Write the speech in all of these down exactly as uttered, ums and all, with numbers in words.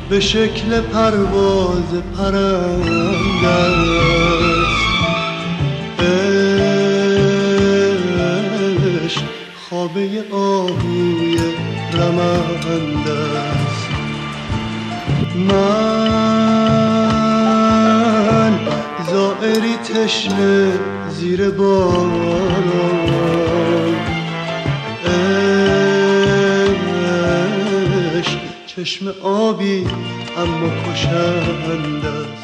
به شکل پرواز پرنده‌ست. عشق خوابهٔ آهوی رمنده‌ست. من زائری تشنه زیر باران. عشق چشم آبی اما کشنده‌ست.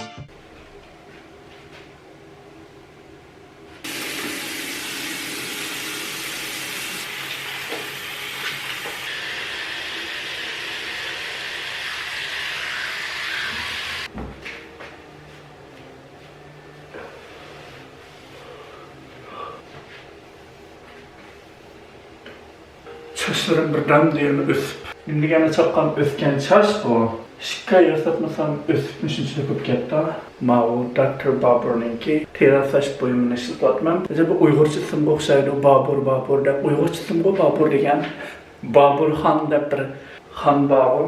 چاچلىرىم بىردەمدە يەنە ئۆسۈپ، نېمە دېگەندە چاققان ئۆسكەن چاچ بۇ. ئىككى ئاي ياساتمىسام ئۆسۈپمۇ شۇنچىلىك بولۇپ كەتتى. ماۋۇ دوكتور بابۇرنىڭكى تېرە ساچ بۇيۇمىنى ئىشلىتىۋاتىمەن. ئەجەبا ئۇيغۇرچە ئىسىمغا ئوخشايدۇ، بابۇر، بابۇر دەپ. ئۇيغۇرچە ئىسىمغۇ بابۇر دېگەن. بابۇرخان دەپ بىر خان بارغۇ.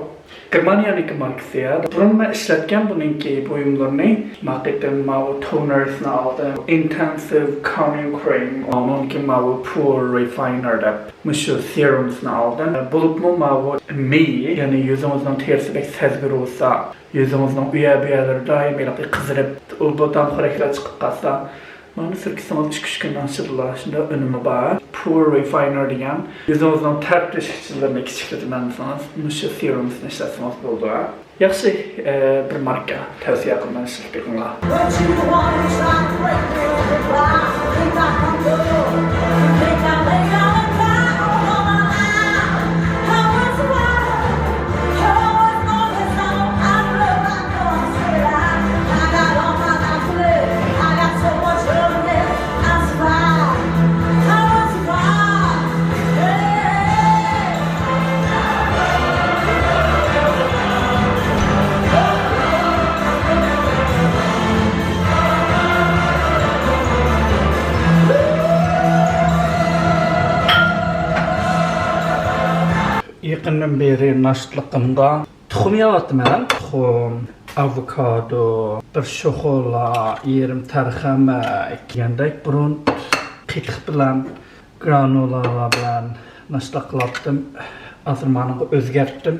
گېرمانىيەنىڭكى ماركىسى يا. بۇرۇن مەن ئىشلەتكەن بۇنىڭكى بۇيۇملىرىنى. ما قېتىم ماۋۇ تونېرسنى ئالدىم. ئىنتېنسىۋ كارنىڭ كرېم. ئاندىن كېيىن ماۋۇ پور رىفاينېر دەپ مۇشۇ سېرۇمسنى ئالدىم. بولۇپمۇ ماۋۇ مېي، يەنى يۈزىڭىزنىڭ تېرىسى بەك سەزگۈر بولسا، يۈزىڭىزنىڭ ئۇ يەر بۇ يەرلىرى دائىم ھېلىقى قىزىرىپ، ئۇ بوتام خورەكلەر چىقىپ قالسا، مانا سۈركىسىڭىز ئۈچ كۈچ كۈننىڭ ئىچىدىلا شۇنداق ئۈنۈمى بار. پور رىفاينېر دېگەن يۈزىڭىزنىڭ تەرتىشىشلىرىنى كىچىكلىتىمەن دېسىڭىز، مۇشۇ سېرۇمسنى ئىشلەتسىڭىز بولىدۇ. ياخشى، ئە، بىر ماركا تەۋسىيە قىلىمەن، ئىشلىتىپ بېقىڭلار. يېقىندىن بېرى ناشتىلىقىمغا تۇخۇم يەۋاتىمەن. تۇخۇم، ئاۋوكادو، بىر شوخلا، يېرىم تەرخەمەك دېگەندەك بۇرۇن قېتىق بىلەن گرانولالار بىلەن ناشتا قىلاتتىم. ھازىر مانىڭغا ئۆزگەرتتىم.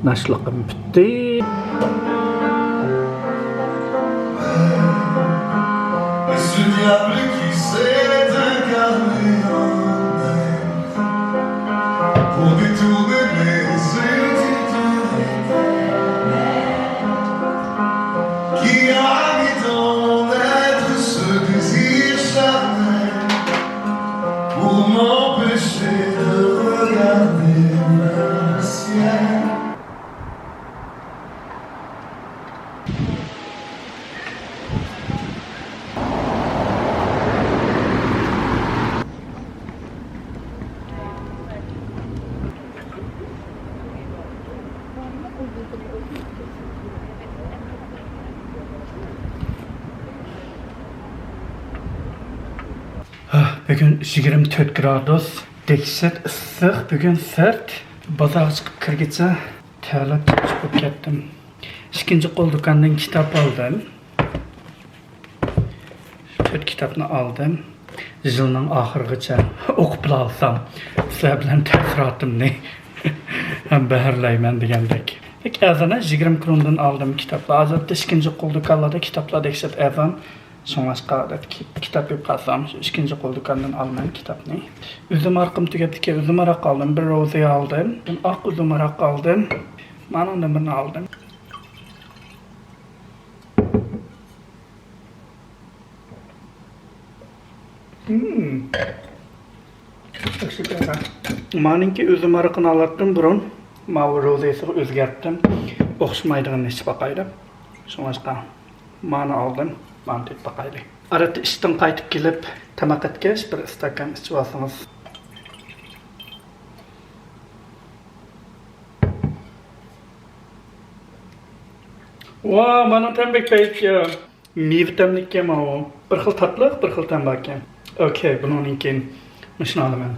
ناشتىلىقىم پۈتتى. بۈگۈن يىگىرمە تۆت گرادۇس، دەھشەت ئىسسىق بۈگۈن سىرت. بازارغا چىقىپ كىرگۈچە تەرلەپ چىقىپ كەتتىم. ئىككىنچى قول دۇكاندىن كىتاب ئالدىم. تۆت كىتابنى ئالدىم. يىلنىڭ ئاخىرىغىچە ئوقۇپلا ئالسام، سىلەر بىلەن تەسىراتىمنى بەھرىلەيمەن دېگەندەك. بەك ئەرزان، يىگىرمە كرونىدىن ئالدىم كىتابلار. ئادەتتە ئىككىنچى قول دۇكانلاردا كىتابلار دەھشەت ئەرزان. شۇڭلاشقا ئادەتتە كىتاب ئېلىپ قالسام، شۇ ئىككىنچى قول دۇكاندىن ئالىمەن كىتابنى. ئۈزۈم ھارىقىم تۈگەپتىكەن، ئۈزۈم ھاراق ئالدىم. بىر روزى ئالدىم. ئاق ئۈزۈم ھاراق ئالدىم. مانىڭدىن بىرنى ئالدىم. مم. مانىڭكى ئۈزۈم ھارىقىنى ئالاتتىم بۇرۇن. ماۋۇ روزىسىغا ئۆزگەرتتىم. ئوخشىمايدىغىنىنى ئىچىپ باقاي دەپ. شۇڭلاشقا مانى ئالدىم. مانى تېتىپ باقايلى. ئارىدا ئىشتىن قايتىپ كېلىپ، تاماق ئەتكەچ بىر ئىستاكان ئىچىۋالسىڭىز. ۋا، مانا تەم بەك پەيزىكەن. مېۋە تەملىككەن ماۋۇ. بىر خىل تاتلىق، بىر خىل تەم باركەن. ئوكەي، بۇنىڭدىن كېيىن مۇشۇنى ئالىمەن.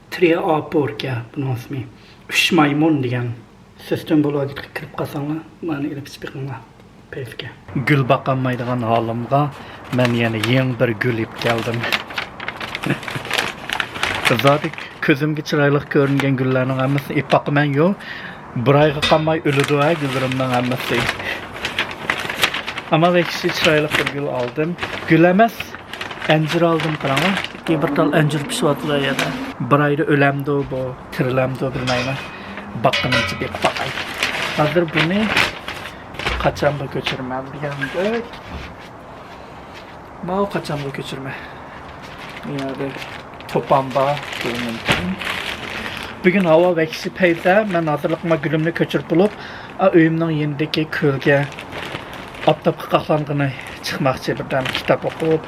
ترىا ئاپوركا بۇنىڭ ئىسمى. ئۈچ مايمۇن دېگەن. سىستېم بولۇۋاتىدۇ، كىرىپ قالساڭلار، مانا ئېلىپ ئىچىپ بېقىڭلار. پەيزىكەن. گۈل باقالمايدىغان ھالىمغا مەن يەنە يېڭى بىر گۈل ئېلىپ كەلدىم. زادى كۆزۈمگە چىرايلىق كۆرۈنگەن گۈللەرنىڭ ھەممىسىنى ئېلىپ باقىمەن يو. بىر ئايغا قالماي ئۆلىدۇ ھە گۈللىرىمنىڭ ھەممىسى. ئەمما ۋەھشىي چىرايلىق بىر گۈل ئالدىم. گۈل ئەمەس، ئەنجۈر ئالدىم، قاراڭلار. بىر تال ئەنجۈر پىشىۋاتىدۇ يەنە. بىر ئايدا ئۆلەمدۇ بۇ، تىرىلەمدۇ بىلمەيمەن. باققىنىمچە بېقىپ باقاي. ھازىر بۇنى قاچانغا كۆچۈرىمەن دېگەندەك. ماۋۇ قاچانغا كۆچۈرىمەن. بۇ يەردە توپان بار، بۇ مۇمكىن. بۈگۈن ھاۋا ۋەھشىي پەيزە. مەن ھازىرلىقىمغا گۈلۈمنى كۆچۈرۈپ بولۇپ، ئا، ئۆيۈمنىڭ يېنىدىكى كۆلگە ئاپتاپقا قاقلانغىنى چىقماقچى. بىردەم كىتاب ئوقۇپ،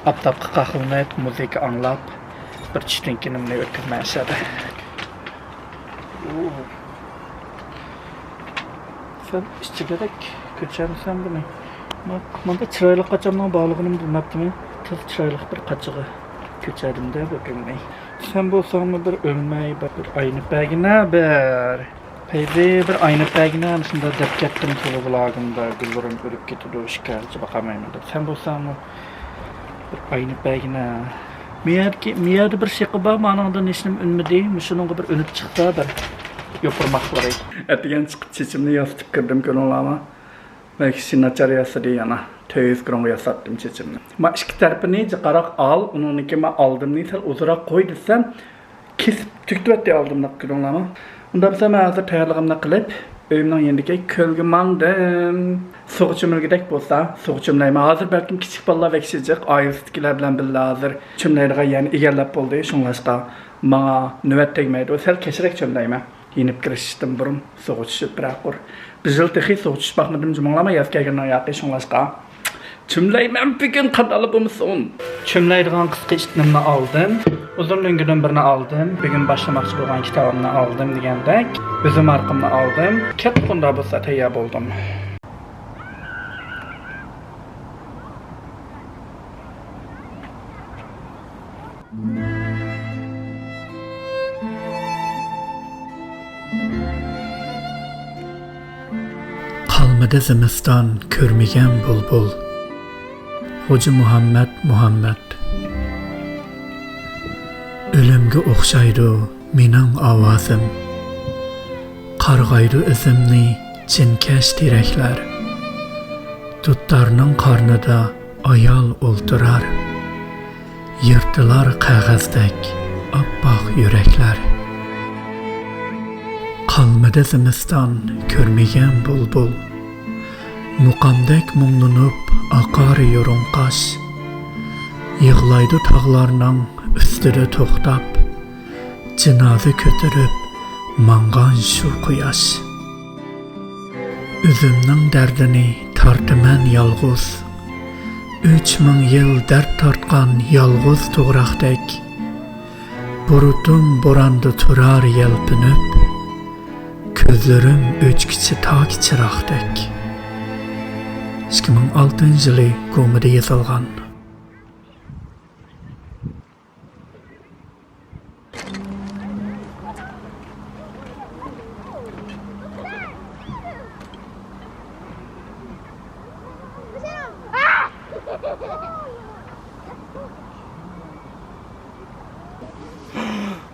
ئاپتاپقا قاقلىنىپ، مۇزىكا ئاڭلاپ، بىر چۈشتىن كېيىنىمنى ئۆتكۈزمەن ئەشەدە. سەل ئىچىگىرەك كۆچەمسەن بۇنى؟ مانا چىرايلىق قاچامنىڭ بارلىقىنى بىلمەپتىمەن. تېخى چىرايلىق بىر قاچىغا كۆچەدىم-دە بۈگۈن. سەن بولساڭمۇ بىر ئۆلمەي، بىر، بىر ئاينىپ بەرگىنە بىر. پەيزى، بىر ئاينىپ بەرگىنە، شۇنداق دەپ كەتتىم، تولا بۇلاگىمدا گۈللىرىم ئۆلۈپ كېتىدۇ، شىكارچى باقالمايمەن دەپ. سەن بولساڭمۇ بىر ئاينىپ بەرگىنە. مىيەدىكى، مىيەدە بىر شېقى بار، مانىڭدىن ھېچنېمە ئۈنمىدى. مۇشۇنىڭغا بىر ئۈنۈپ چىقسا، بىر يوپۇرماقلىرى. ئەتىگەن چىقىپ چېچىمنى ياسىتىپ كىردىم، كۆرۈڭلارما. ۋەھشىي ناچار ياسىدى يەنە. تۆت يۈز كرونغا ياساتتىم چېچىمنى. ما ئىككى تەرىپىنى جىقراق ئال، ئۇنىڭدىن كېيىن ما ئالدىمنى سەل ئۇزۇراق قوي دېسەم، كېسىپ تۈگىتىۋەتتى ئالدىمنى، كۆرۈڭلارما. ئۇنداق بولسا مەن ھازىر تەييارلىقىمنى قىلىپ، ئۆيۈمنىڭ يېنىدىكى كۆلگە ماڭدىم. سۇغا چۆمۈلگۈدەك بولسا، سۇغا چۆمۈلەيمەن. ھازىر بەلكىم كىچىك بالىلار ۋەھشىي جىق، ئائىلىسىدىكىلەر بىلەن بىللە ھازىر چۆمۈلەيدىغان يەرنى ئىگىلەپ بولدى. شۇڭلاشقا ماڭا نۆۋەت تەگمەيدۇ. سەل كەچرەك چۆمۈلەيمەن. يېنىپ كىرىشتىن بۇرۇن سۇغا چۈشۈپ بىرەر قۇر. بۇ يىل تېخى سۇغا چۈشۈپ باقمىدىم، جۇمۇڭلارما ياز كەلگەننىڭ ياقى، شۇڭلاشقا. چۆمۈلەيمەن بۈگۈن، قانداقلا بولمىسۇن. چۆمۈلەيدىغان قىسقا ئىشتىنىمنى ئالدىم، ئۇزۇن لۆڭگىدىن بىرنى ئالدىم، بۈگۈن باشلىماقچى بولغان كىتابىمنى ئالدىم دېگەندەك، ئۈزۈم ھارىقىمنى ئالدىم. كەتتۇق، ئۇنداق بولسا تەييار بولدۇم. قالمىدى زىمىستان كۆرمىگەن بۇلبۇل. خوجا مۇھەممەد مۇھەممەد. ئۆلۈمگە ئوخشايدۇ مېنىڭ ئاۋازىم. قارغايدۇ ئىزىمنى چىنكەش تېرەكلەر. دۇتارنىڭ قارنىدا ئايال ئولتۇرار. يىرتىلار قەغەزدەك ئاپئاق يۈرەكلەر. قالمىدى زىمىستان كۆرمىگەن بۇلبۇل. مۇقامدەك مۇڭلىنىپ ئاقار يۇرۇڭ قاش. يىغلايدۇ تاغلارنىڭ ئۈستىدە توختاپ. جىنازا كۆتۈرۈپ ماڭغان شۇ قۇياش. ئۆزۈمنىڭ دەردىنى تارتىمەن يالغۇز. ئۈچ مىڭ يىل دەرد تارتقان يالغۇز توغراقتەك. بۇرۇتۇم بوراندا تۇرار يەلپۈنۈپ. كۆزلىرىم ئۆچكىچە تاكى چىراغدەك. ئىككى مىڭ ئالتىنچى يىلى گۇمىدا يېزىلغان.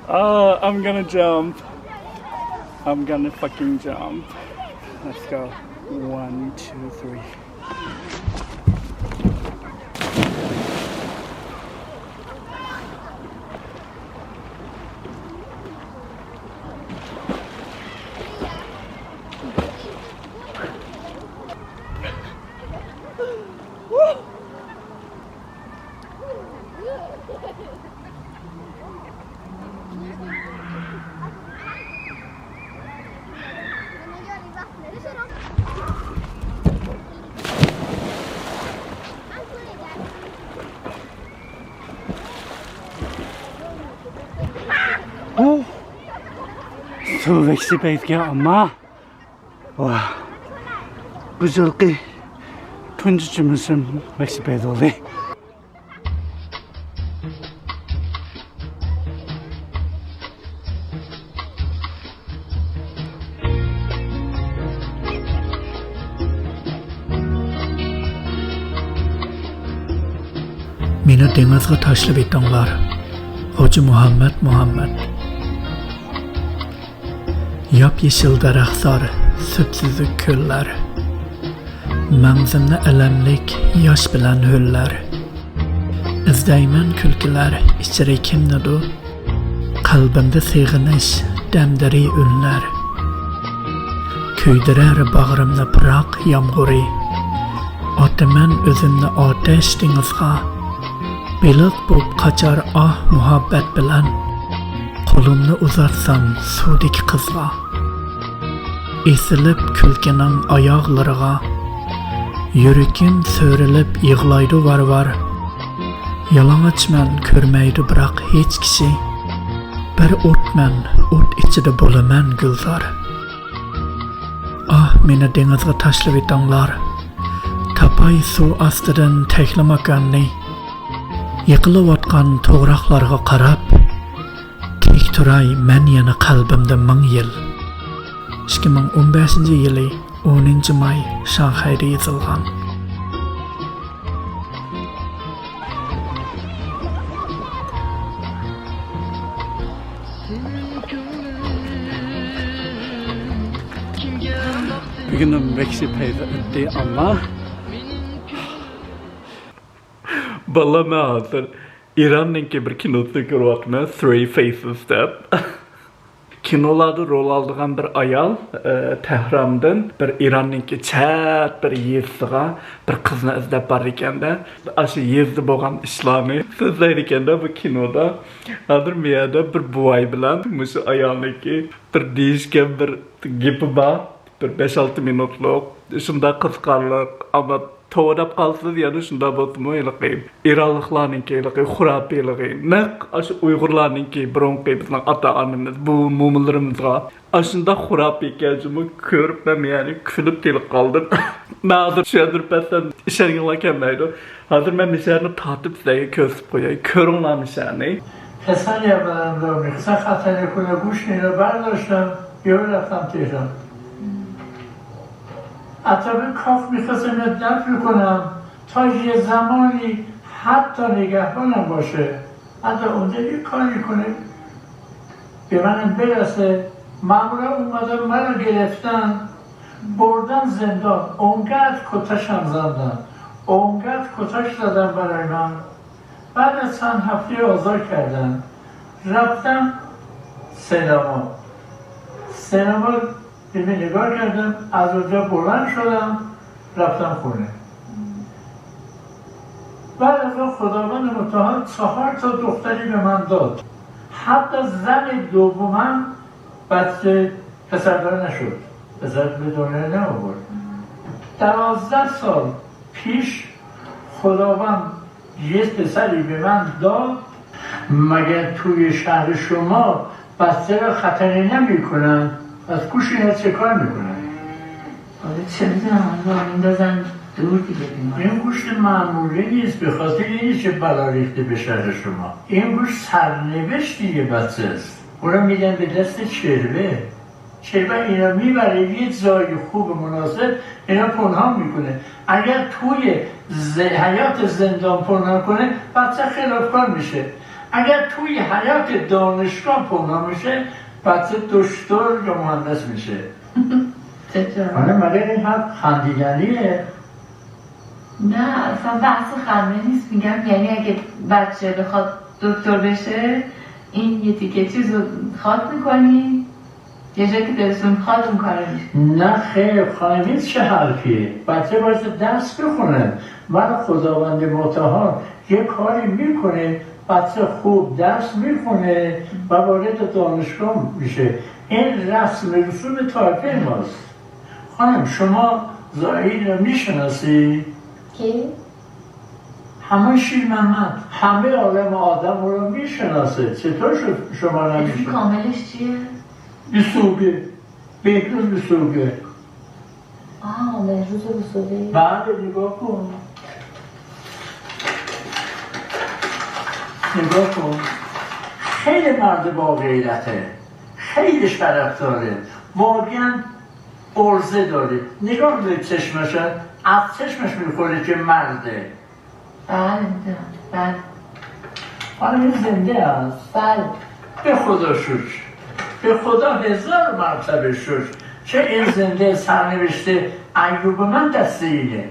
Ah, I'm gonna jump. I'm gonna fucking jump. Let's go. One, two, three. سۇ ۋەھشىي پەيزىكەن ئەمما. ۋاھ. بۇ يىلقى تۇنجى چۈمۈلىشىم بەك پەيدا بولدى. مېنى دېڭىزغا تاشلىۋېتىڭلار. خوجا مۇھەممەد مۇھەممەد. ياپيېشىل دەرەخلەر، سۈپسۈزۈك كۆللەر. مەڭزىمنى ئەلەملىك ياش بىلەن ھۆللەر. ئىزدەيمەن كۈلكىلەر ئىچرى كىمنىدۇ؟ قەلبىمدە سېغىنىش دەمدىرى ئۈنلەر. كۆيدۈرەر باغرىمنى پىراق يامغۇرى. ئاتىمەن ئۆزۈمنى ئاتەش دېڭىزغا. بېلىق بوپ قاچار ئاھ مۇھەببەت بىلەن. قولۇمنى ئۇزاتسام سۇدىكى قىزغا. ئېسىلىپ كۈلكىنىڭ ئاياغلىرىغا. يۈرىكىم سۆرىلىپ يىغلايدۇ ۋار-ۋار. يالىڭاچمەن كۆرمەيدۇ بىراق ھېچ كىشى. بىر ئوتمەن، ئوت ئىچىدە بولىمەن گۈلزار. ئاھ، مېنى دېڭىزغا تاشلىۋېتىڭلار. تاپاي سۇ ئاستىدىن تەكلىماكاننى. يىقىلىۋاتقان توغراقلارغا قاراپ، تىك تۇراي مەن يەنە قەلبىمدە مىڭ يىل. ئىككى مىڭ ئون بەشىنچى يىلى ئونىنچى ماي، شاڭخەيدە يېزىلغان. بۈگۈنۈم بەك پەيدا ئۆتتى، ئەمما بالام، مەن ھازىر ئىراننىڭكى بىر كىنوسىنى كۆرۈۋاتىمەن، Three Faces دەپ. كىنولاردا رول ئالىدىغان بىر ئايال، ئە، تەھراندىن بىر ئىراننىڭكى چەت بىر يېزىسىغا بىر قىزنى ئىزدەپ بارىدىكەن-دە. ئاشۇ يېزىدا بولغان ئىشلارنى سۆزلەيدىكەن-دە بۇ كىنودا. ھازىر بۇ يەردە بىر بوۋاي بىلەن مۇشۇ ئايالنىڭكى بىر دېيىشكەن بىر گېپى بار. بىر بەش-ئالتە مىنۇتلۇق، شۇنداق قىزىقارلىق، ئەمما توۋا دەپ قالسىز، يەنە شۇنداق بولسىمۇ، ھېلىقى ئىرانلىقلارنىڭكى ھېلىقى خۇراپىيلىقى، نەق ئاشۇ ئۇيغۇرلارنىڭكى بۇرۇنقى بىزنىڭ ئاتا-ئانىمىز، بوۋا-مومىلىرىمىزغا ئاشۇنداق خۇراپىي ئىكەن، شۇمۇ كۆرۈپ مەن يەنى كۈلۈپ تېلىق قالدىم. مەن ھازىر چۈشەندۈرۈپ بەرسەم ئىشەنگۈڭلار كەلمەيدۇ. ھازىر مەن مۇشۇ يەرنى تارتىپ سىلەرگە كۆرسىتىپ قوياي. كۆرۈڭلار مۇشۇ يەرنى. پسر یا بلندو می‌خواستن خطر نکنه، گوشت اینا برداشتم، یهو رفتم تهران. حتی به کاخ می‌خواستم اینا دفن کنم، تا یه زمانی حتی نگهبانم باشه، حتی اونجا یه کاری کنه به منم برسه. مامورا اومدن منو گرفتن، بردن زندان، اونقدر کتشم زدن، اونقدر کتش زدن برای من. بعد از چند هفته آزاد کردن، رفتم سینما. سینما فیلم نگاه کردم، از اونجا بلند شدم، رفتم خونه. بعد از اون خداوند متعال چهار تا دختری به من داد. حتی زن دومم بچه پسردار نشد، پسر به دنیا نآورد. دوازده سال پیش خداوند یه پسری به من داد. مگر توی شهر شما بچه را خطری نمی‌کنن؟ پس گوش اینا چه کار می‌کنن؟ حالا چه می‌دونم، حالا میندازن دور دیگه بیمار. این گوشت معمولی نیست، به خاطر اینه که بلا ریخته به شهر شما. این گوشت سرنوشت یه بچه است. او را می‌دن به دست چربه. چربه اینا میبره یه جای خوب مناسب، اینا پنهان می‌کنه. اگر توی ز-، حیاط زندان پنهان کنه، بچه خلافکار می‌شه. اگر توی حیاط دانشگاه پنهان می‌شه، بچه دکتر یا مهندس می‌شه. چطور؟ حالا مگر این حرف خندیدنیه؟ نه، اصلاً بحث خنده نیست. می‌گم یعنی اگه بچه بخواد دکتر بشه، این یه تیکه چیز رو خواب می‌کنی، یه جا که دلتون خواد اون کارو می‌کنی. نه خیر، خانم، این چه حرفیه؟ بچه باید درس بخونه. من خداوند متعال یه کاری می‌کنه، بچه خوب درس می‌خونه و وارد دانشگاه می‌شه. این رسم و رسوم طایفهٔ ماست. خانم، شما زاهدی رو می‌شناسی؟ کی؟ همون شیر محمد. همهٔ عالم آدم او رو می‌شناسه. چطور شد شما اسم نمی‌شناسی؟ کاملش چیه؟ بسوگه. بهروز بسوگه. آه، مەن روزى بۇزۇلدى. بەلى، نىگاھ قىل. نىگاھ قىل. خېلى مەردى بار غەيرەتى. خېلى شەرەپدارى. بارگەن ئارزۇدارى. نىگاھ بىلەن چەشمەشە، ئاق چەشمەش بىلەن قولىچى مەردى. بەلى، بەلى. ئانا زىندە يا. بەلى. به خدا شکر. به خدا هزار مرتبه شکر. چه این زنده سرنوشت ایوب من دست اینه.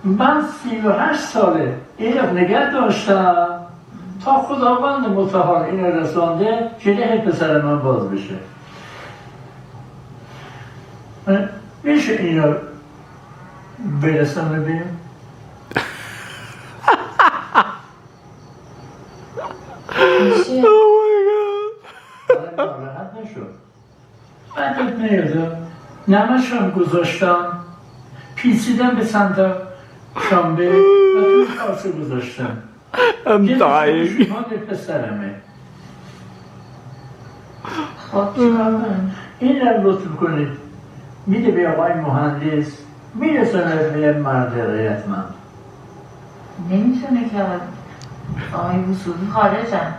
من سی و هشت ساله ایرق نگه داشتم. تا خداوند متعال اینو رسانده، جلوی پسر من باز بشه. میشه اینو برسانه بیم؟ میشه. آدم ناراحت نشو. من داد نیادم. نمشم گذاشتم. پیچیدم به چند تا شنبه و توی کاسه گذاشتم. I'm یه dying. شما به پسرمه. خب، چیکار کنم؟ این رو لطف کنید. می‌ده به آقای مهندس. می‌رسونه به مرد غیرتمند. نمی‌تونه که آقای وصولی خارجن.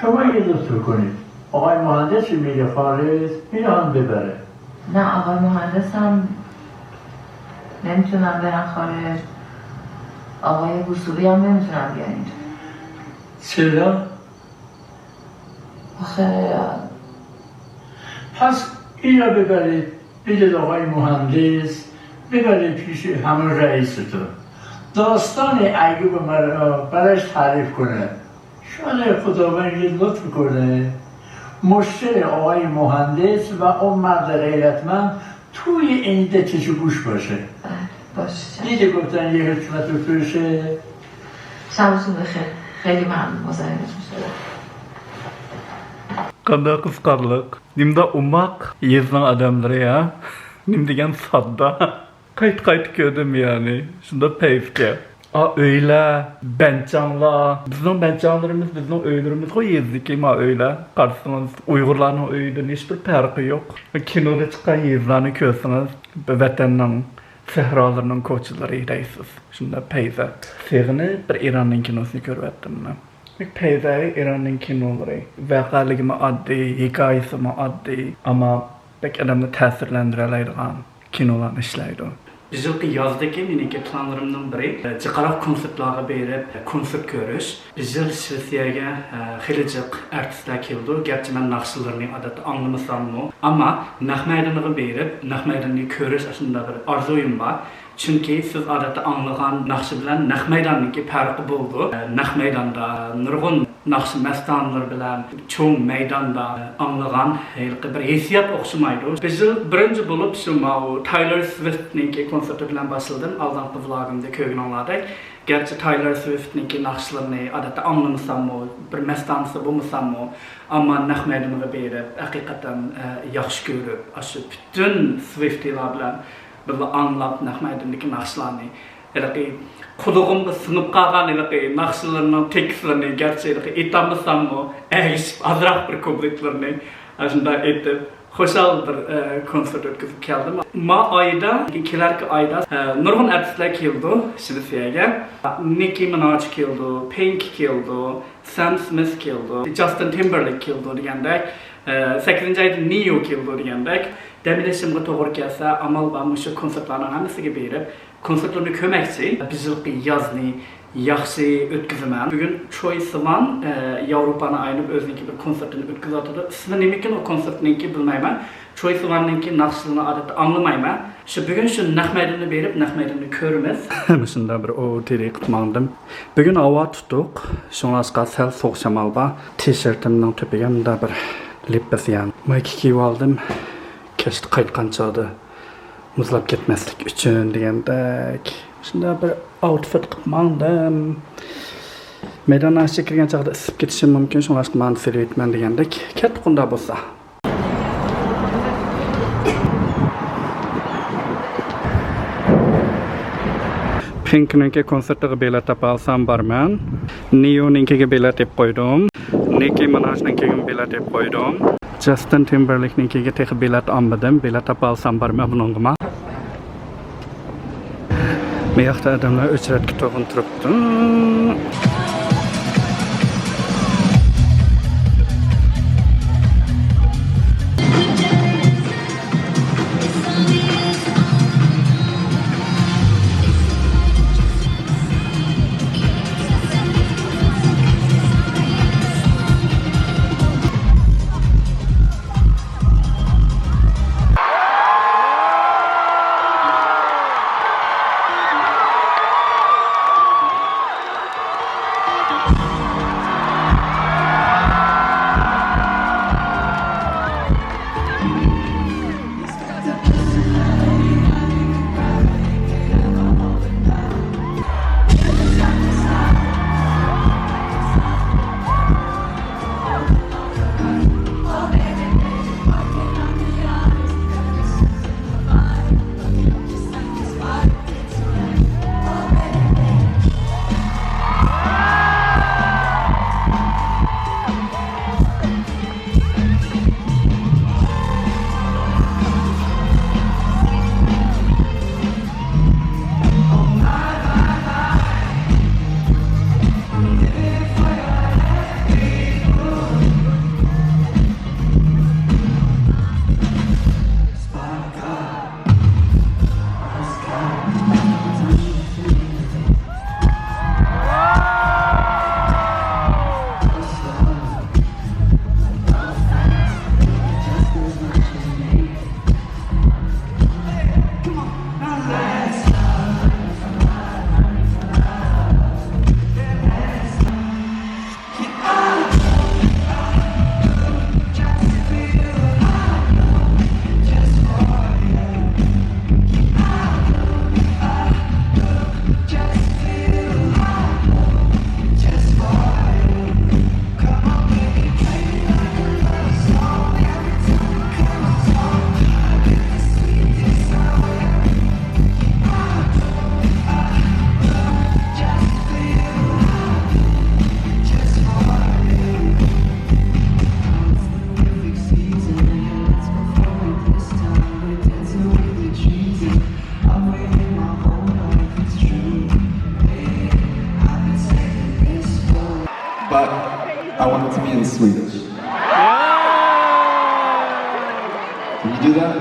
شما یه لطف کنید. آقای مهندس میره خارج، میره هم ببره. نه، آقای مهندس هم نمی‌تونن برن خارج. آقای وصولی هم نمی‌تونن بیان اینجا. چرا؟ آخه پس اینو ببرید، بدید آقای مهندس، ببرید پیش همون رئیستون. داستان ایوب مرا براش تعریف کنه. شاید خداوند یه لطف کنه. مشکل آقای مهندس و اون مرد غیرتمند توی عینده چش و گوش باشه. بله، باشه. دیدی گفتن یه حکمت و توشه. شبتون بخیر. خیلی ممنون. مزاحمتون شدم. قانداق قىزىقارلىق. نېمىدا ئوماق يېزىنىڭ ئادەملىرى، ھە؟ نېمە دېگەن ساددا. قايتا-قايتا كۆردۈم، يەنى. شۇنداق پەيزكەن. ئا، ئۆيلەر، بەنچاڭلار. بىزنىڭ بەنچاڭلىرىمىز، بىزنىڭ ئۆيلىرىمىزغۇ يېزىدىكى ما ئۆيلەر. قارىسىڭىز، ئۇيغۇرلارنىڭ ئۆيىدىن ھېچبىر پەرقى يوق. كىنودا چىققان يېزىلارنى كۆرسىڭىز، ۋەتەننىڭ سەھرالىرىنىڭ كوچىلىرى دەيسىز. شۇنداق پەيزى. سېغىنىپ بىر ئىراننىڭ كىنوسىنى كۆرۈۋەتتىم مەن. پەيزى ئىراننىڭ كىنولىرى. ۋەقەلىكىمۇ ئاددىي، ھېكايىسىمۇ ئاددىي، ئەمما بەك ئادەمنى تەسىرلەندۈرەلەيدىغان كىنولارنى ئىشلەيدۇ. بۇ يىلقى يازدىكى مېنىڭكى پىلانلىرىمنىڭ بىرى، جىقراق كونسېرتلارغا بېرىپ، كونسېرت كۆرۈش. بۇ يىل شىۋېتسىيەگە، خېلى جىق ئارتىسلار كېلىدۇ. گەرچە مەن ناخشىلىرىنى ئادەتتە ئاڭلىمىساممۇ، ئەمما نەق مەيدانغا بېرىپ، نەق مەيداننى كۆرۈش ئاشۇنداق بىر ئارزۇيۇم بار. چۈنكى سىز ئادەتتە ئاڭلىغان ناخشا بىلەن نەق مەيداننىڭكى پەرقى بولىدۇ. نەق مەيداندا نۇرغۇن ناخشا مەستانىلىرى بىلەن چوڭ مەيداندا ئاڭلىغان ھېلىقى بىر ھېسسىيات ئوخشىمايدۇ. بۇ يىل بىرىنچى بولۇپ شۇ ماۋۇ تايلور سۋىفتنىڭكى كونسېرتى بىلەن باشلىدىم. ئالدىنقى ۋلوگىمدا كۆرگىنىڭلاردەك. گەرچە تايلور سۋىفتنىڭكى ناخشىلىرىنى ئادەتتە ئاڭلىمىساممۇ، بىر مەستانىسى بولمىساممۇ، ئەمما نەق مەيدانغا بېرىپ، ھەقىقەتەن، ئە، ياخشى كۆرۈپ، ئاشۇ پۈتۈن سۋىفتىلار بىلەن بىللە ئاڭلاپ، نەق مەيداندىكى ناخشىلارنى، ھېلىقى قۇلىقىمغا سىڭىپ قالغان ھېلىقى ناخشىلىرىنىڭ تېكىستلىرىنى، گەرچە ھېلىقى ئېيتالمىساممۇ، ئەگىشىپ ئازراق بىر كۇپلېتلىرىنى ئاشۇنداق ئېيتىپ، خۇشال بىر، ئە، كونسېرت ئۆتكۈزۈپ كەلدىم. ما ئايدا، كېلەركى ئايدا، ئە، نۇرغۇن ئارتىسلار كېلىدۇ شىۋېتسىيەگە. نىككى مىناج كېلىدۇ، پىنك كېلىدۇ، سام سمىس كېلىدۇ، جاستىن تىمبېرلېيك كېلىدۇ دېگەندەك، ئە، سەككىزىنچى ئايدا نىيو كېلىدۇ دېگەندەك. دەم ئېلىشىمغا توغرا كەلسە، ئامال بار مۇشۇ كونسېرتلارنىڭ ھەممىسىگە بېرىپ، كونسېرتلىرىنى كۆرمەكچى. بۇ يىلقى يازنى ياخشى ئۆتكۈزىمەن. بۈگۈن تروي سىۋان، ئە، ياۋروپانى ئايلىنىپ ئۆزىنىڭكى بىر كونسېرتىنى ئۆتكۈزۈۋاتىدۇ. ئىسمى نېمىكىن ئۇ كونسېرتنىڭكى بىلمەيمەن. تروي سىۋاننىڭكى ناخشىلىرىنى ئادەتتە ئاڭلىمايمەن. شۇ بۈگۈن شۇ نەق مەيداندا بېرىپ، نەق مەيداندا كۆرىمىز. مۇشۇنداق بىر ئو ئو تى دى قىلىپ ماڭدىم. بۈگۈن ھاۋا تۇتۇق، شۇڭلاشقا سەل سوغۇق شامال بار. تىشېرتىمنىڭ تۆپىگە مۇنداق بىر لىپپىسيان مايكا كىيىۋالدىم. كەچتە قايتقان چاغدا مۇزلاپ كەتمەسلىك ئۈچۈن دېگەندەك، شۇنداق بىر ئاوتفىت قىلىپ ماڭدىم. مەيداننىڭ ئىچىگە كىرگەن چاغدا ئىسسىپ كېتىشىم مۇمكىن، شۇڭلاشقا مانا سېلىۋېتىمەن دېگەندەك. كەتتۇق ئۇنداق بولسا. پىنكنىڭكى كونسېرتىغا بېلەت تاپالسام بارىمەن. نىيونىڭكىگە بېلەت ئېلىپ قويدۇم. نىككى مىناجنىڭكىگىمۇ بېلەت ئېلىپ قويدۇم. جاستىن تىمبېرلېيكنىڭكىگە تېخى بېلەت ئالمىدىم. بېلەت تاپالسام بارىمەن بۇنىڭغىمۇ. بۇ ياقتا ئادەملەر ئۆچرەتكە تۇرغىن تۇرۇپتۇ. But I want it to be in Swedish. Can you do that?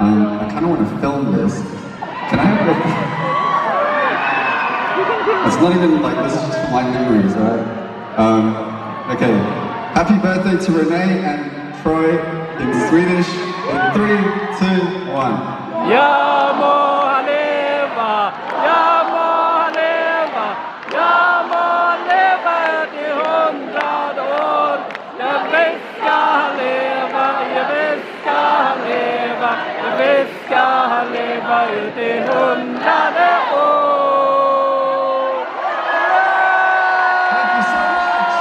Um, I kind of want to film this. Can I have a... It's not even like, this is just for my memories, right? Um, okay. Happy birthday to Renee and Troy in Swedish in three, two, one. Ja må han leva, ja må han leva, ja må han leva i hundrade år. Ja, visst ska han leva, ja, visst ska han leva, ja, visst ska han leva ut i hundrade år. Thank you so much.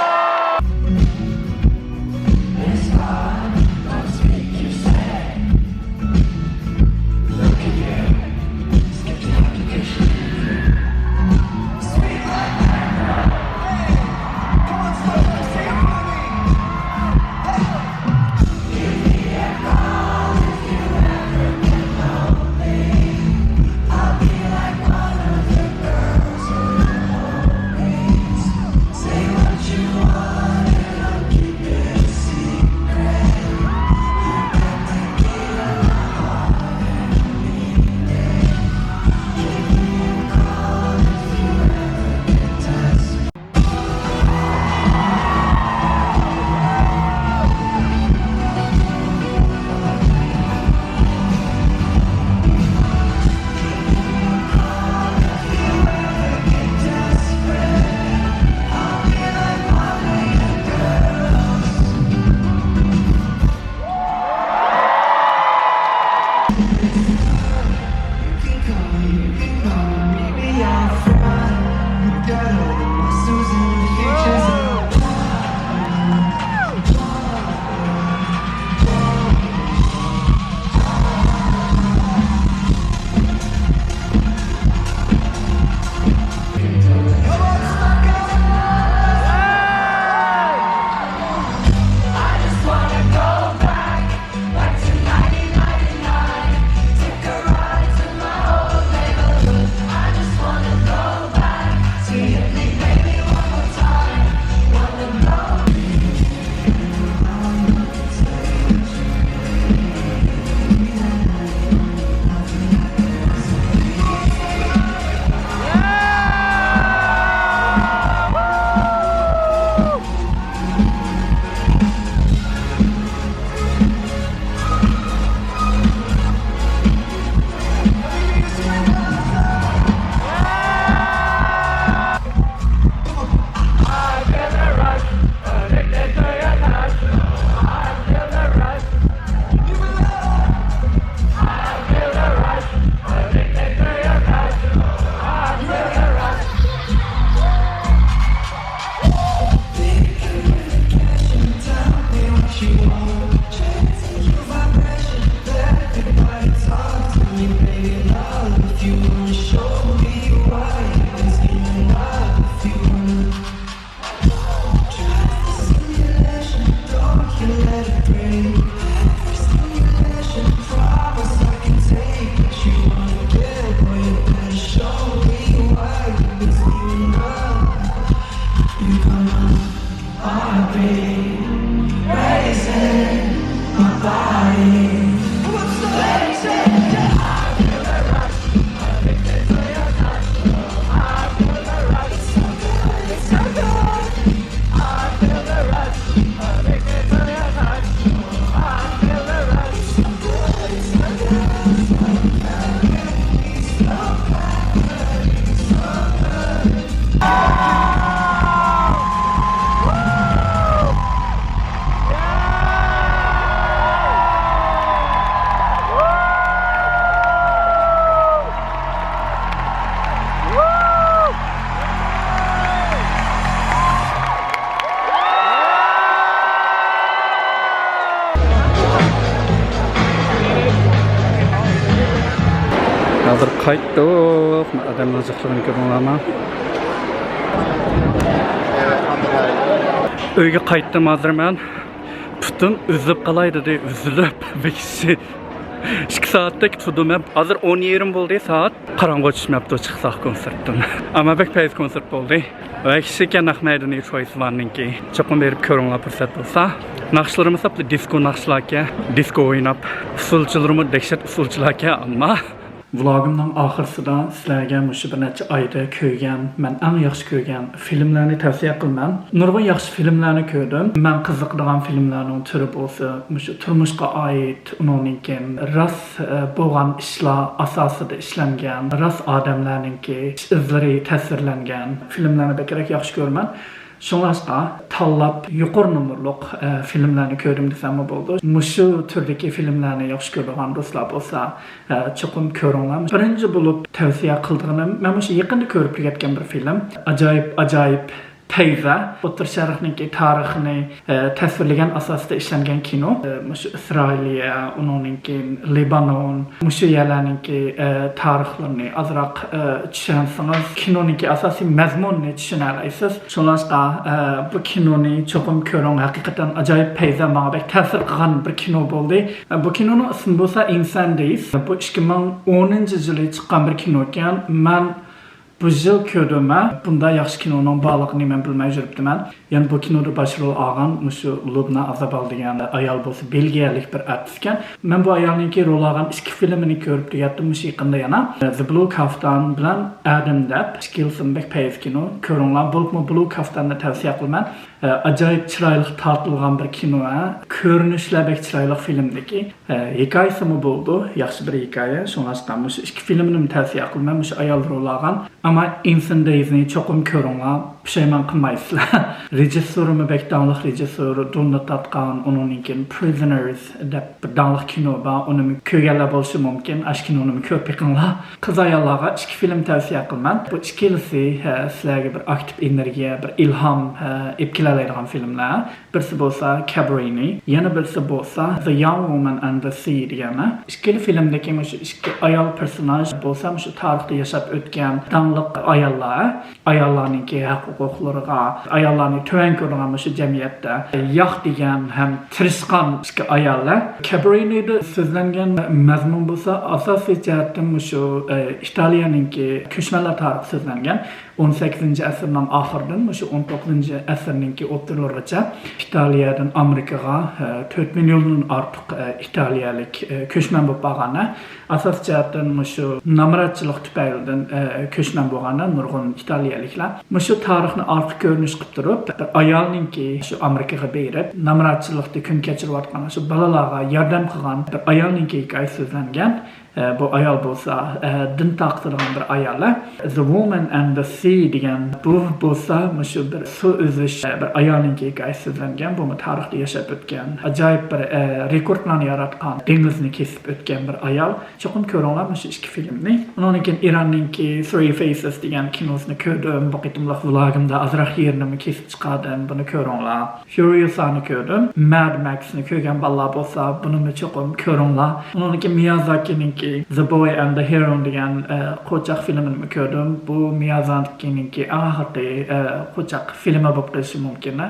ھازىر قايتتۇق. ئادەمنىڭ جىقلىقىنى كۆردۈڭلارمۇ؟ ئۆيگە قايتتىم ھازىر مەن. پۇتۇم ئۈزۈلۈپ قالاي دېدى، ئۈزۈلۈپ. بىر كىشى ئىككى سائەتتەك تۇردۇم مەن. ھازىر ئون يېرىم بولدى سائەت. قاراڭغۇ چۈشمەپتۇ، چىقساق كونسېرتتىن. ئەمما بەك پەيز كونسېرت بولدى. ۋەھشىيكەن نەق مەيدىنى چويسىلارنىڭكى. چوقۇم بېرىپ كۆرۈڭلار پۇرسەت بولسا. ناخشىلىرىمۇ ساپلا دىسكو ناخشىلاركەن. دىسكو ئويناپ، ئۇسسۇلچىلىرىمۇ دەھشەت ئۇسسۇلچىلاركەن ئەمما. ۋلوگىمنىڭ ئاخىرسىدا سىلەرگە مۇشۇ بىر نەچچە ئايدا كۆرگەن، مەن ئەڭ ياخشى كۆرگەن فىلىملەرنى تەۋسىيە قىلىمەن. نۇرغۇن ياخشى فىلىملەرنى كۆردۈم. مەن قىزىقىدىغان فىلىملەرنىڭ تۈرى بولسا، مۇشۇ تۇرمۇشقا ئائىت، ئۇنىڭدىن كېيىن راست، ئە، بولغان ئىشلار ئاساسىدا ئىشلەنگەن، راست ئادەملەرنىڭكى ئىش ئىزلىرى تەسۋىرلەنگەن فىلىملەرنى بەكرەك ياخشى كۆرىمەن. شۇڭلاشقا تاللاپ يۇقىرى نومۇرلۇق، ئە، فىلىملەرنى كۆردۈم دېسەممۇ بولىدۇ. مۇشۇ تۈردىكى فىلىملەرنى ياخشى كۆرىدىغان دوستلار بولسا، ئە، چوقۇم كۆرۈڭلار. بىرىنچى بولۇپ تەۋسىيە قىلىدىغىنىم، مەن مۇشۇ يېقىندا كۆرۈپ تۈگەتكەن بىر فىلىم. ئاجايىپ، ئاجايىپ پەيزا. ئوتتۇرا شەرقنىڭكى تارىخىنى، ئە، تەسۋىرلىگەن ئاساستا ئىشلەنگەن كىنو. ئە، مۇشۇ ئىسرائىلىيە، ئۇنىڭدىن كېيىن لىبانون، مۇشۇ يەرلەرنىڭكى، ئە، تارىخلىرىنى ئازراق، ئە، چۈشەنسىڭىز، كىنونىڭكى ئاساسىي مەزمۇنىنى چۈشىنەلەيسىز. شۇڭلاشقا، ئە، بۇ كىنونى چوقۇم كۆرۈڭ. ھەقىقەتەن ئاجايىپ پەيزا، ماڭا بەك تەسىر قىلغان بىر كىنو بولدى. ئە، بۇ كىنونىڭ ئىسمى بولسا ئىنسان دەيس. بۇ ئىككى مىڭ ئونىنچى يىلى چىققان بىر كىنو ئىكەن. مەن بۇ يىل كۆردۈم، ھە. بۇنداق ياخشى كىنونىڭ بارلىقىنى مەن بىلمەي يۈرۈپتىمەن. يەنە بۇ كىنودا باش رول ئالغان مۇشۇ لۇبنا ئازابال دېگەن ئايال بولسا بېلگىيەلىك بىر ئارتىس ئىكەن. مەن بۇ ئايالنىڭكى رول ئالغان ئىككى فىلىمىنى كۆرۈپ تۈگەتتىم مۇشۇ يېقىندا يەنە. The Blue Kaftan بىلەن Adam دەپ ئىككىلىسىمۇ بەك پەيز كىنو. كۆرۈڭلار، بولۇپمۇ Blue Kaftan نى تەۋسىيە قىلىمەن. ئە، ئاجايىپ چىرايلىق تارتىلغان بىر كىنو، ھە. كۆرۈنۈشلەر بەك چىرايلىق فىلىمدىكى. ئە، ھېكايىسىمۇ بولىدۇ، ياخشى بىر ھېكايە. شۇڭلاشقا مۇشۇ ئىككى فىلىمنىمۇ تەۋسىيە قىلىمەن، مۇشۇ ئايال رول ئالغان. ئەمما ئىنسان دەيزنى چوقۇم كۆرۈڭلار، پۇشايمان قىلمايسىلەر. رېژىسسورىمۇ بەك داڭلىق رېژىسسور، دوننى تارتقان، ئۇنىڭدىن كېيىن Prisoners دەپ بىر داڭلىق كىنو بار، ئۇنىمۇ كۆرگەنلەر بولۇشى مۇمكىن، ئاشۇ كىنونىمۇ كۆرۈپ بېقىڭلار. قىز-ئاياللارغا ئىككى فىلىم تەۋسىيە قىلىمەن. بۇ ئىككىلىسى، ھە، سىلەرگە بىر ئاكتىپ ئېنېرگىيە، بىر ئىلھام، ھە، ئېلىپ كېلەلەيدىغان فىلىملەر. بىرسى بولسا كابرىنى، يەنە بىرسى بولسا The Young Woman and the Sea دېگەن. ئىككىلا فىلىمدىكى مۇشۇ ئىككى ئايال پېرسوناژ بولسا مۇشۇ تارىختا ياشاپ ئۆتكەن داڭلىق ئاياللار. ئاياللارنىڭكى ھەق ھوقۇقلىرىغا، ئاياللارنى تۆۋەن كۆرىدىغان مۇشۇ جەمئىيەتتە ياق دېگەن ھەم تىرىشقان ئىككى ئاياللار. كابرىنىدا سۆزلەنگەن مەزمۇن بولسا ئاساسىي جەھەتتىن مۇشۇ، ئە، ئىتالىيەنىڭكى كۆچمەنلەر تارىخى سۆزلەنگەن. ئون سەككىزىنچى ئەسىرنىڭ ئاخىرىدىن مۇشۇ ئون توققۇزىنچى ئەسىرنىڭكى ئوتتۇرىلىرىغىچە ئىتالىيەدىن ئامېرىكىغا، ئە، تۆت مىليوندىن ئارتۇق، ئە، ئىتالىيەلىك، ئە، كۆچمەن بولۇپ بارغان. ئاساسىي جەھەتتىن مۇشۇ نامراتچىلىق تۈپەيلىدىن، ئە، كۆچمەن بولغان نۇرغۇن ئىتالىيەلىكلەر. مۇشۇ تارىخنى ئارقا كۆرۈنۈش قىلىپ تۇرۇپ، بىر ئايالنىڭكى شۇ ئامېرىكىغا بېرىپ، نامراتچىلىقتا كۈن كەچۈرۈۋاتقان شۇ بالىلارغا ياردەم قىلغان بىر ئايالنىڭكى ھېكايىسى سۆزلەنگەن. ئە، بۇ ئايال بولسا، ئە، دىن تارقىتىدىغان بىر ئايال. The Woman and the Sea دېگەن، بۇ بولسا مۇشۇ بىر سۇ ئۈزۈش، ئە، بىر ئايالنىڭكى ھېكايىسى سۆزلەنگەن. بۇمۇ تارىختا ياشاپ ئۆتكەن، ئاجايىپ بىر، ئە، رېكورتلارنى ياراتقان، دېڭىزنى كېسىپ ئۆتكەن بىر ئايال. چوقۇم كۆرۈڭلار مۇشۇ ئىككى فىلىمنى. ئۇنىڭدىن كېيىن ئىراننىڭكى Three Faces دېگەن كىنوسىنى كۆردۈم. بۇ قېتىملىق ۋلوگىمدا ئازراق يېرىنىمۇ كېسىپ چىقاردىم. بۇنى كۆرۈڭلار. فيۇرىيۇسانى كۆردۈم. ماد ماكسنى كۆرگەن بالىلار بولسا، بۇنىمۇ چوقۇم كۆرۈڭلار. ئۇنىڭدىن كېيىن مىيازاكىنىڭكى The Boy and the Heron دېگەن، ئە، قوچاق فىلىمىنىمۇ كۆردۈم. بۇ مىيازاكىنىڭكى ئەڭ ئاخىرقى، ئە، قوچاق فىلىمى بولۇپ قېلىشى مۇمكىن.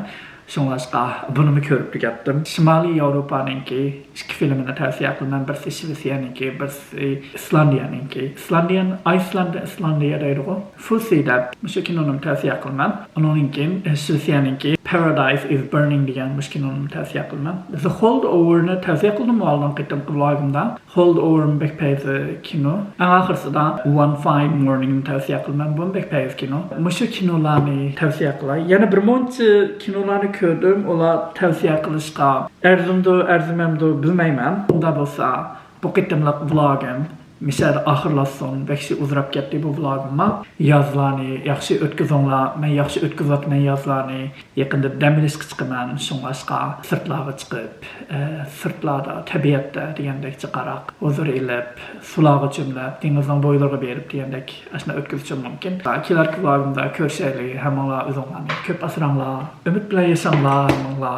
شۇڭلاشقا بۇنىمۇ كۆرۈپ تۈگەتتىم. شىمالىي ياۋروپانىڭكى ئىككى فىلىمىنى تەۋسىيە قىلىمەن. بىرسى شىۋېتسىيەنىڭكى، بىرسى ئىسلاندىيەنىڭكى. ئىسلاندىيەن، ئايسلاند، ئىسلاندىيە دەيدىغۇ. فۇسى دەپ مۇشۇ كىنونىمۇ تەۋسىيە قىلىمەن. ئۇنىڭدىن كېيىن، ئە، شىۋېتسىيەنىڭكى Paradise is Burning دېگەن مۇشۇ كىنونىمۇ تەۋسىيە قىلىمەن. The Holdover نى تەۋسىيە قىلدىممۇ ئالدىنقى قېتىمقى ۋلوگىمدا؟ Holdover مۇ بەك پەيزى كىنو. ئەڭ ئاخىرسىدا One Fine Morning نى تەۋسىيە قىلىمەن. بۇمۇ بەك پەيزى كىنو. مۇشۇ كىنولارنى تەۋسىيە قىلاي. يەنە بىر مۇنچە كىنولارنى كۆردۈم. ئۇلار تەۋسىيە قىلىشقا ئەرزىمدۇ، ئەرزىمەمدۇ بىلمەيمەن. ئۇنداق بولسا، بۇ قېتىملىق ۋلوگىم مۇشۇ يەردە ئاخىرلاشسۇن. بەك شۇ ئۇزىراپ كەتتى بۇ ۋلوگىممۇ. يازلارنى ياخشى ئۆتكۈزۈڭلار. مەن ياخشى ئۆتكۈزۈۋاتىمەن يازلارنى. يېقىندا دەم ئېلىشقا چىقىمەن. شۇڭلاشقا سىرتلارغا چىقىپ، ئە، سىرتلاردا، تەبىئەتتە دېگەندەك جىقراق ھۇزۇر ئېلىپ، سۇلارغا چۆمۈلۈپ، دېڭىزنىڭ بويلىرىغا بېرىپ دېگەندەك ئاشۇنداق ئۆتكۈزۈشۈم مۇمكىن. كېلەركى ۋلوگىمدا كۆرۈشەيلى. ھەممىڭلار ئۆزۈڭلارنى كۆپ ئاسراڭلار. ئۈمىد بىلەن ياشاڭلار، ھەممىڭلار.